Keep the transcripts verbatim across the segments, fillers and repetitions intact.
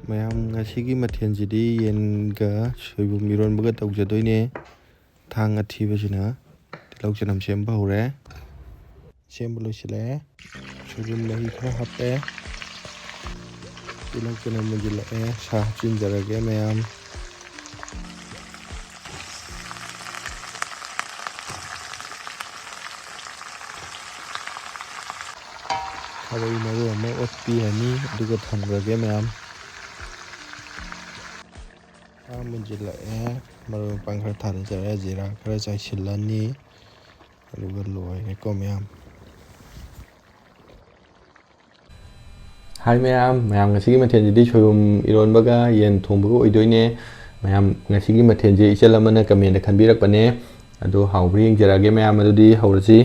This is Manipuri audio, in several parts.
ꯃꯌꯥꯝ, ꯉꯁꯤꯒꯤ ꯃꯊꯦꯜꯁꯤꯗꯤ ꯌꯦꯟꯒ ꯁꯣꯏꯕꯨꯝ ꯏꯔꯣꯟꯕꯒ ꯇꯧꯖꯗꯣꯏꯅꯦ꯫ ꯊꯥꯡ ꯑꯊꯤꯕꯁꯤꯅ ꯇꯤꯜꯍꯧ ꯆꯅꯝ ꯁꯦꯝꯕ ꯍꯧꯔꯦ꯫ ꯁꯦꯝꯕ ꯂꯣꯏꯁꯤꯜꯂꯛꯑꯦ꯫ ꯁꯣꯏꯕꯨꯝ ꯃꯍꯤ ꯈꯔ ꯍꯥꯞꯄꯦ꯫ ꯇꯤꯜꯍꯧ ꯆꯅꯝ ꯃꯨꯟꯁꯤꯜꯂꯛꯑꯦ꯫ ꯁꯥ ꯍꯥꯞꯆꯤꯟꯖꯔꯒꯦ ꯃꯌꯥꯝ꯫ ꯈꯥꯕꯩ ꯃꯔꯨ ꯑꯃ ꯑꯣꯠꯄꯤꯔꯅꯤ, ꯑꯗꯨꯒ ꯊꯝꯈ꯭ꯔꯒꯦ ꯃꯌꯥꯝ꯫ ꯁꯥ ꯃꯨꯟꯁꯤꯜꯂꯛꯑꯦ꯫ ꯃꯔꯣꯏ ꯃꯄꯥꯡ ꯈꯔ ꯊꯥꯗꯖꯔꯦ꯫ ꯖꯤꯔꯥ ꯈꯔ ꯆꯥꯏꯁꯤꯜꯂꯅꯤ꯫ ꯑꯗꯨꯒ ꯂꯣꯏꯔꯦꯀꯣ ꯃꯌꯥꯝ꯫ ꯍꯥꯏ ꯃꯌꯥꯝ, ꯃꯌꯥꯝ ꯉꯁꯤꯒꯤ ꯃꯊꯦꯜꯁꯤꯗꯤ ꯁꯣꯏꯕꯨꯝ ꯏꯔꯣꯟꯕꯒ ꯌꯦꯟ ꯊꯣꯡꯕꯒ ꯑꯣꯏꯗꯣꯏꯅꯦ꯫ ꯃꯌꯥꯝ ꯉꯁꯤꯒꯤ ꯃꯊꯦꯜꯁꯦ ꯏꯆꯜ ꯑꯃꯅ ꯀꯃꯦꯟꯗ ꯈꯟꯕꯤꯔꯛꯄꯅꯦ꯫ ꯑꯗꯣ ꯍꯥꯎꯕ꯭ꯔꯥ ꯌꯦꯡꯖꯔꯛꯑꯒꯦ ꯃꯌꯥꯝ, ꯑꯗꯨꯗꯤ ꯍꯧꯔꯁꯤ꯫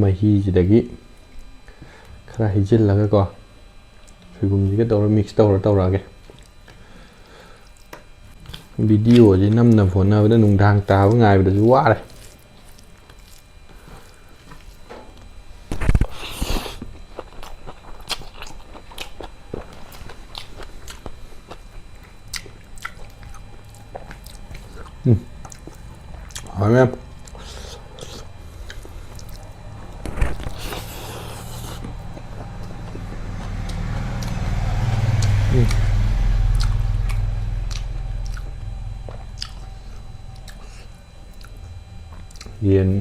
ꯃꯍꯤꯁꯤꯗꯒꯤ ꯈꯔ ꯍꯩꯖꯤꯜꯂꯒꯀꯣ, ꯁꯣꯏꯕꯨꯝꯁꯤꯒ ꯇꯧꯔ ꯃꯤꯛꯁ ꯇꯧꯔ ꯇꯧꯔꯛꯑꯒꯦ꯫ ꯚꯤꯗꯤꯑꯣꯁꯦ ꯅꯝꯅꯕ ꯍꯣꯠꯅꯕꯗ ꯅꯨꯡꯗꯥꯡ ꯇꯥꯕ ꯉꯥꯏꯕꯗꯁꯨ ꯋꯥꯔꯦ꯫ ꯎꯝ꯫ ꯍꯥꯎꯔꯦ꯫ ꯎꯝ꯫ ꯌꯦꯟ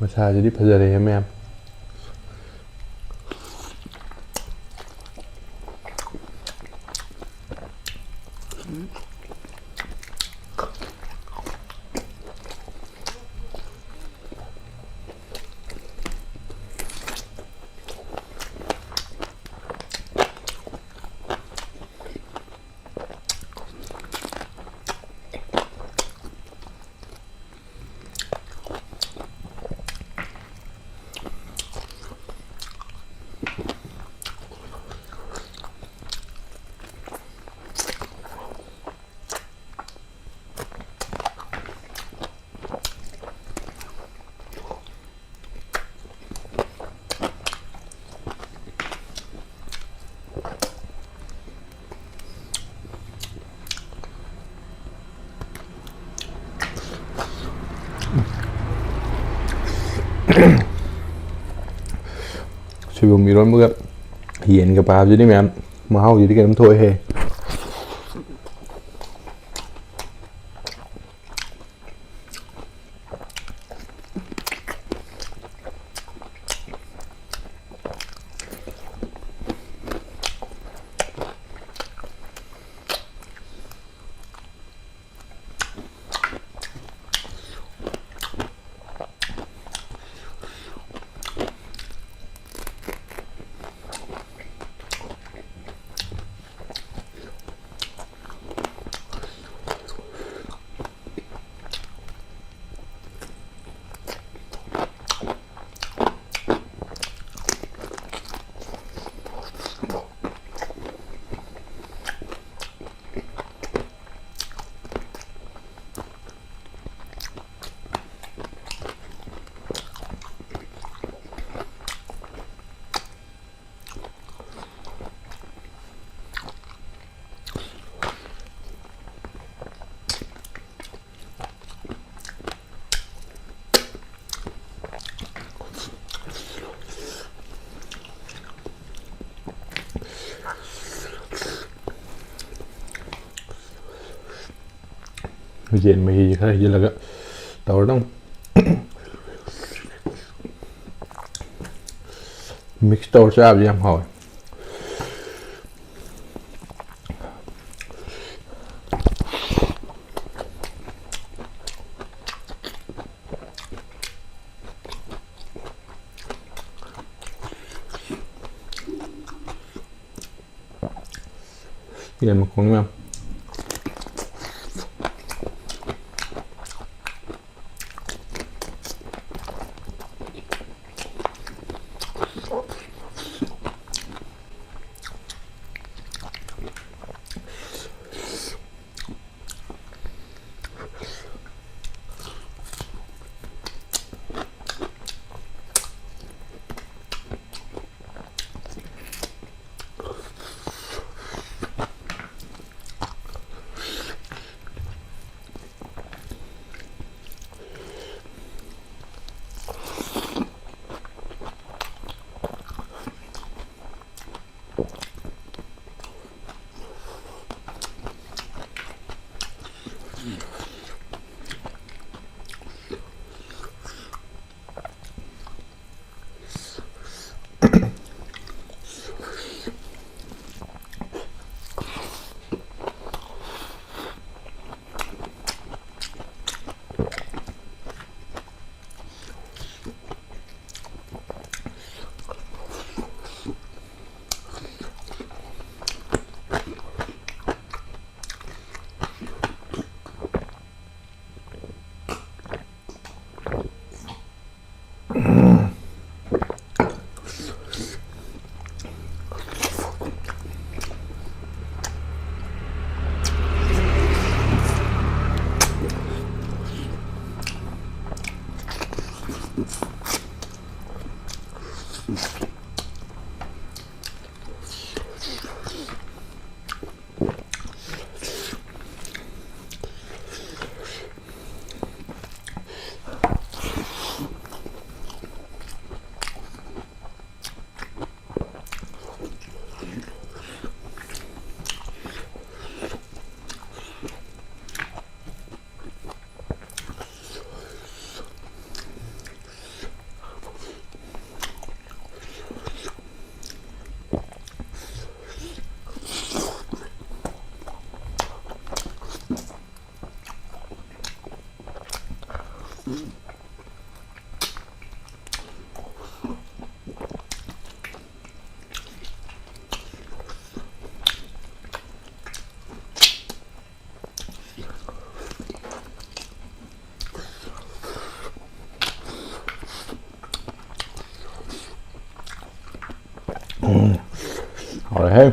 ꯃꯁꯥꯁꯤꯗꯤ ꯐꯖꯔꯦꯍꯦ ꯃꯌꯥꯝ꯫ ꯁꯣꯏꯕꯨꯝ ꯏꯔꯣꯟꯕꯒ ꯌꯦꯟꯒ ꯄꯥꯕꯁꯤꯗꯤ ꯃꯌꯥꯝ ꯃꯍꯥꯎꯁꯤꯗꯤ ꯀꯩꯅꯣꯝ ꯊꯣꯛꯑꯦꯍꯦ꯫ ꯌꯦꯟ ꯃꯍꯤꯁꯦ ꯈꯔ ꯍꯩꯖꯤꯜꯂꯒ ꯇꯧꯔꯗꯧꯅꯤ꯫ Mix ꯇꯧꯔ ꯆꯥꯕꯁꯦ ꯌꯥꯝ ꯍꯥꯎꯋꯦ꯫ ꯌꯦꯟ ꯃꯈꯣꯡ ꯃꯌꯥꯝ꯫ ꯎꯝ, ꯍꯥꯎꯔꯦꯍꯦ꯫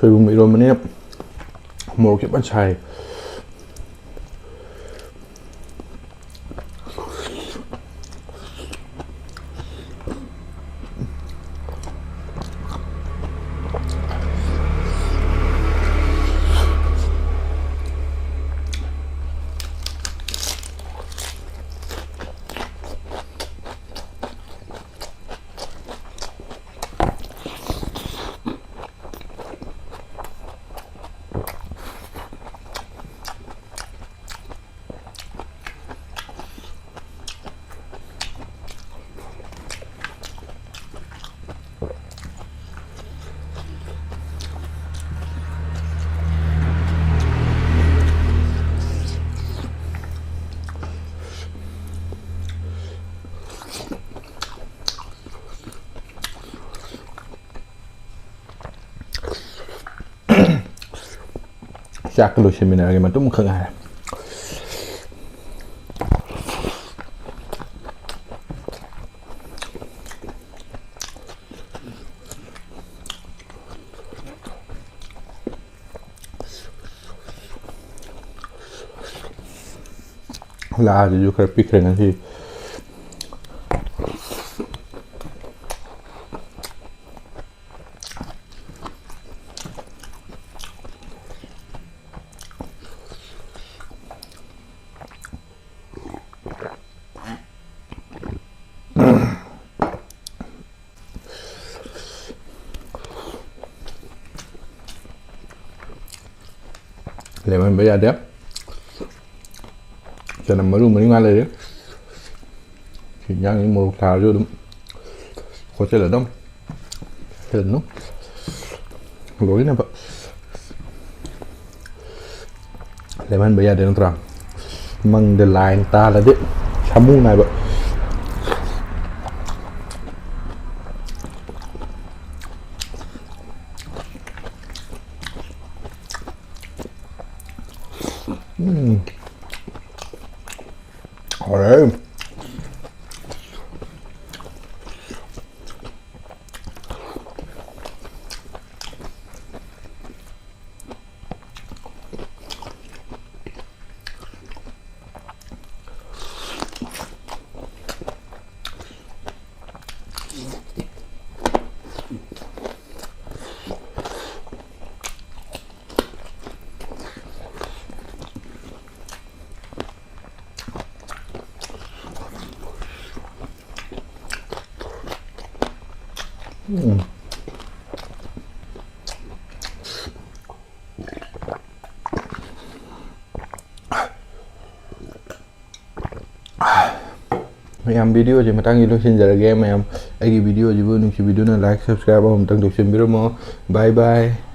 ꯁꯣꯏꯕꯨꯝ ꯏꯔꯣꯟꯕꯅꯤꯅ ꯃꯣꯔꯣꯛꯁꯦ ꯐꯖꯅ ꯁꯥꯏ꯫ ꯆꯥꯛꯀ ꯂꯣꯏꯁꯤꯟꯃꯤꯟꯅꯔꯒꯦ, ꯃꯇꯨꯝ ꯈꯛ ꯉꯥꯏꯔꯦ꯫ ꯂꯥꯁꯤꯁꯨ ꯈꯔ ꯄꯤꯛꯈ꯭ꯔꯦ ꯉꯁꯤ꯫ ꯂꯦꯃꯍꯟꯕ ꯌꯥꯗꯦ꯫ ꯆꯅꯝ ꯃꯔꯨ ꯃꯔꯤ ꯃꯉꯥ ꯂꯩꯔꯦ꯫ ꯁꯤ ꯏꯟꯖꯥꯡꯁꯤ ꯃꯣꯔꯣꯛ ꯁꯥꯔꯁꯨ ꯑꯗꯨꯝ ꯈꯣꯠꯆꯜꯂꯗꯝ꯫ ꯆꯜꯂꯅꯨ꯫ ꯂꯣꯏꯅꯕ꯫ ꯂꯦꯃꯍꯟꯕ ꯌꯥꯗꯦ ꯅꯠꯇ꯭ꯔꯥ? ꯃꯪꯗ ꯂꯥꯏꯅ ꯇꯥꯜꯂꯗꯤ ꯁꯥꯃꯨ ꯅꯥꯏꯕ꯫ ꯎꯝ꯫ ꯍꯥꯎꯔꯦ꯫ ꯎꯝ꯫ ꯃꯌꯥꯝ, video ꯁꯦ ꯃꯇꯥꯡꯁꯤ ꯂꯣꯏꯁꯤꯟꯖꯔꯒꯦ꯫ ꯃꯌꯥꯝ, ꯑꯩꯒꯤ video ꯁꯤꯕꯨ ꯅꯨꯡꯁꯤꯕꯤꯗꯨꯅ like, subscribe ꯑꯃꯨꯛꯇꯪ ꯇꯧꯁꯤꯟꯕꯤꯔꯝꯃꯣ꯫ Bye bye꯫